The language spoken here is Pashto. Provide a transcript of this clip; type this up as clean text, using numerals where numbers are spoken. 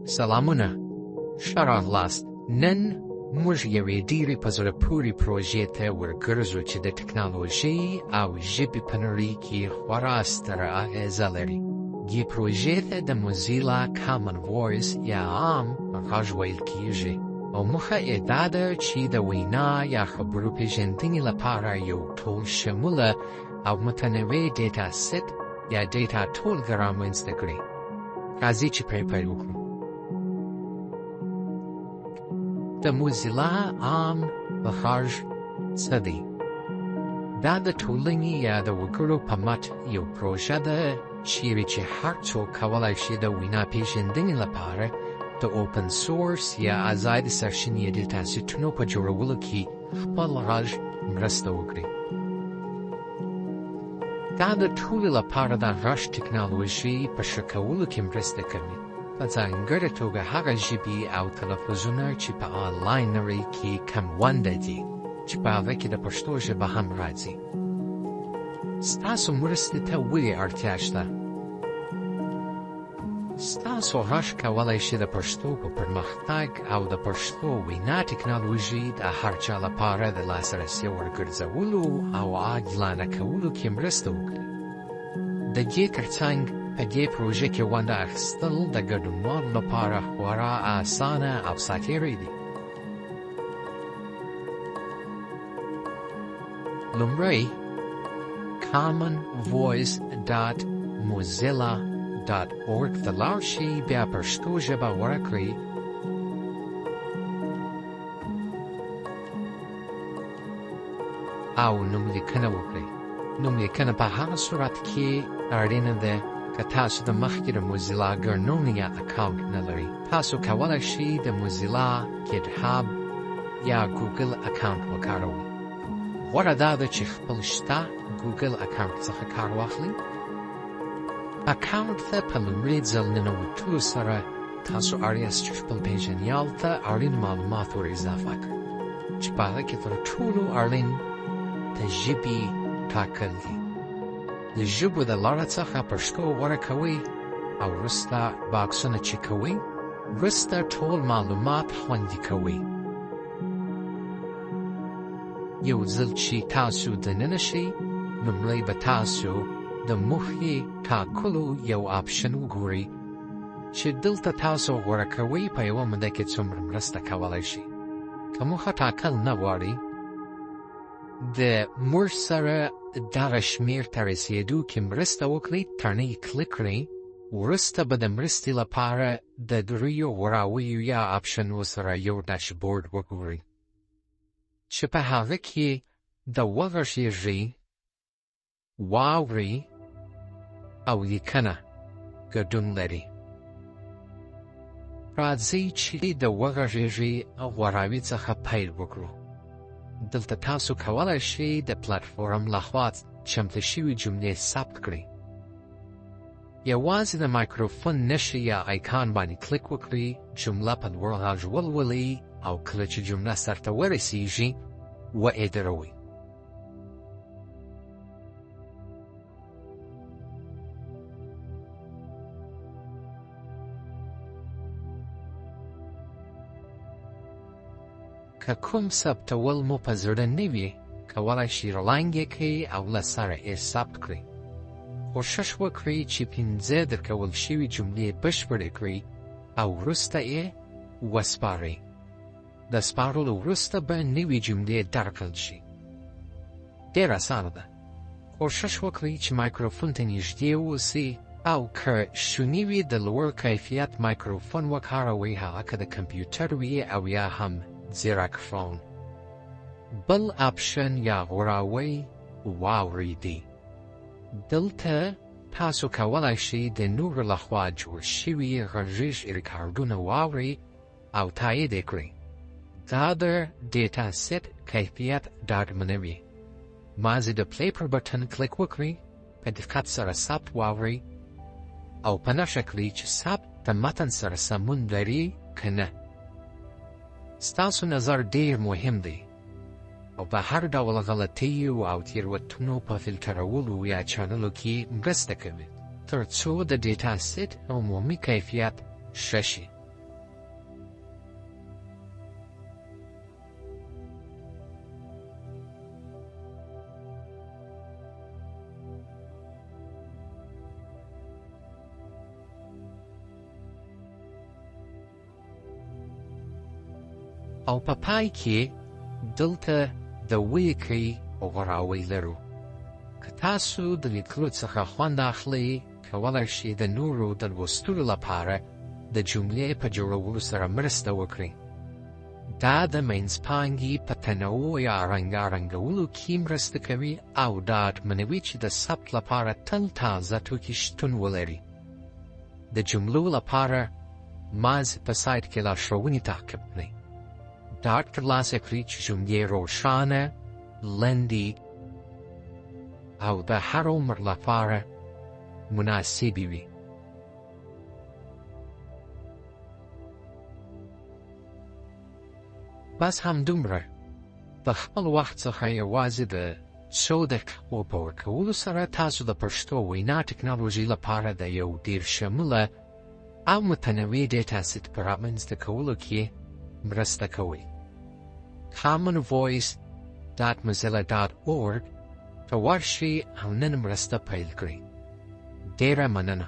سلامونه، ښه راغلاست. نن موږ یوې ډېرې په زړه پورې پروژې ته ورګرځو چې د ټکنالوژۍ او ژبې په نړۍ کې خورا ستره اغېزه لري. دې پروژې ته د موزیلا کامن وایس یا عام غږ ویل کیږي او موخه یې دا ده چې د وینا یا خبرو پېژندنې لپاره یو ټول شموله او متنوع data set یا data ټولګه رامنځته کړي. راځئ چې پرې پیل وکړو. د موزیلا عام غږ څه دی؟ دا د ټولنې یا د وګړو په مټ یو پروژه ده چیرې چې هر څوک کولای شي د وینا پېژندنې لپاره د open source یا ازاد سرچینې data set ونو په جوړولو کې خپل غږ مرسته وکړي. دا د ټولو لپاره د غږ ټکنالوژي په ښه کولو کې مرسته کوي، په ځانګړې توګه هغه ژبې او تلفظونه چې په آنلاین نړۍ کې کم ونډه دي، چې په هغه کې د پښتو ژبه هم راځي. ستاسو مرستې ته ولې اړتیا شته؟ ستاسو غږ کولی شي د پښتو په پرمختګ او د پښتو وینا ټکنالوژي د هر چا لپاره د لاسرسي ورګرځولو او عادلانه کولو کې مرسته وکړي. د دې ترڅنګ په دې پروژه کې ونډه اخیستل د ګډونوالو لپاره خورا اسانه او ساتیری دی. لومړی commonvoice.mozilla.org ته لاړ شئ، بیا پښتو ژبه غوره کړئ او نوم لیکنه وکړئ. نوم لیکنه په هغه صورت کې اړینه ده که تاسو د مخکې د موزیلا ګڼون یا اکاونټ نه لرئ. تاسو کولی شئ د موزیلا، GitHub یا ګوګل اکاونټ وکاروئ. غوره دا ده چې خپل شته ګوګل اکاونټ څخه کار واخلئ. اکاونټ ته په لومړي ځل ننوتلو سره تاسو اړ یاست چې خپل پیژنیال ته اړین معلومات ور اضافه کړئ، چې په هغه کې تر ټولو اړین د ژبې ټاکل دي. د ژبو د لړه څخه پښتو غوره کوئ او وروسته باکسونه چک کوئ، وروسته ټول معلومات خوندي کوئ. یو ځل چې تاسو دننه شئ، لومړی به تاسو د موخې ټاکلو یو option وګورئ چې دلته تاسو غوره کوئ په یوه موده کې څومره مرسته کولی شئ. که موخه ټاکل نه غواړئ، د موږ سره دغه شمېر ته رسېدو کې مرسته وکړئ، تڼۍ کلیک کړئ. وروسته به د مرستې لپاره د دریو غوراویو یا option ونو سره یو dashboard وګورئ چې په هغه کې د وغږیږئ، واورئ او لیکنه ګډون لري. راځئ چې د وغږیږئ غوراوي څخه پیل وکړو. دلته تاسو کولی شئ د پلټفورم لخوا چمتو شوي جملې ثبت کړئ. یوازې د مایکروفون نښې یا icon باندې کلیک وکړئ، جمله په لوړ غږ ولولئ او کله چې جمله سرته ورسیږي ویې دروئ. که کوم ثبتول مو په زړه نه وي، کولای شئ رنګ یې کړئ او له سره یې ثبت کړئ. کوښښ وکړئ چې 5 درکول شوي جملې بشپړې کړئ او وروسته یې وسپارئ. د سپارلو وروسته به نوې جملې درکړل شي. ډېر اسانه ده. کوښښ وکړئ چې مایکروفون ته نږدې اوسئ او که شوني وي د لوړ کیفیت مایکروفون وکاروئ، هغه که د کمپیوټر وي او یا هم ځیرک فون. بل option یا غوراوی واورئ دی. دلته تاسو کولای شئ د نورو لخوا جوړ شوي غږیز ریکارډونه واورئ او تایید یې کړئ. دا د data set کیفیت ډاډمنوي. یوازې د play پر بټن کلیک وکړئ، په دقت سره ثبت واورئ او په نښه کړئ چې ثبت د متن سره سمون لري که نه. ستاسو نظر ډېر مهم دی او په هر ډول غلطیو او تېروتنو په فلټرولو یا چاڼلو کې مرسته کوي، تر څو د data set عمومي کیفیت ښه شي. او په پای کې دلته د ولیکئ غوراوی لرو. که تاسو د لیکلو څخه خوند اخلئ، کولای شئ د نورو د لوستلو لپاره د جملې په جوړولو سره مرسته وکړئ. دا د منځپانګې په تنوع یا رنګارنګولو کې مرسته کوي او ډاډمنوي چې د ثبت لپاره تل تازه توکي شتون ولري. د جملو لپاره ماز په سایت کې لارښوونې تعقیب کړئ. ډاډ ترلاسه کړئ چې جملې روښانه، لنډې او د هر عمر لپاره مناسبې وي. بس همدومره. د خپل وخت څخه یوازې د څو دقیقو په ورکولو سره تاسو د پښتو وینا ټکنالوژي لپاره د یو ډیر شموله او متنوع data set په رامنځته کولو کې مرسته کوئ. commonvoice.mozilla.org ته ورشئ او نن مرسته پیل کړئ. ډیره مننه.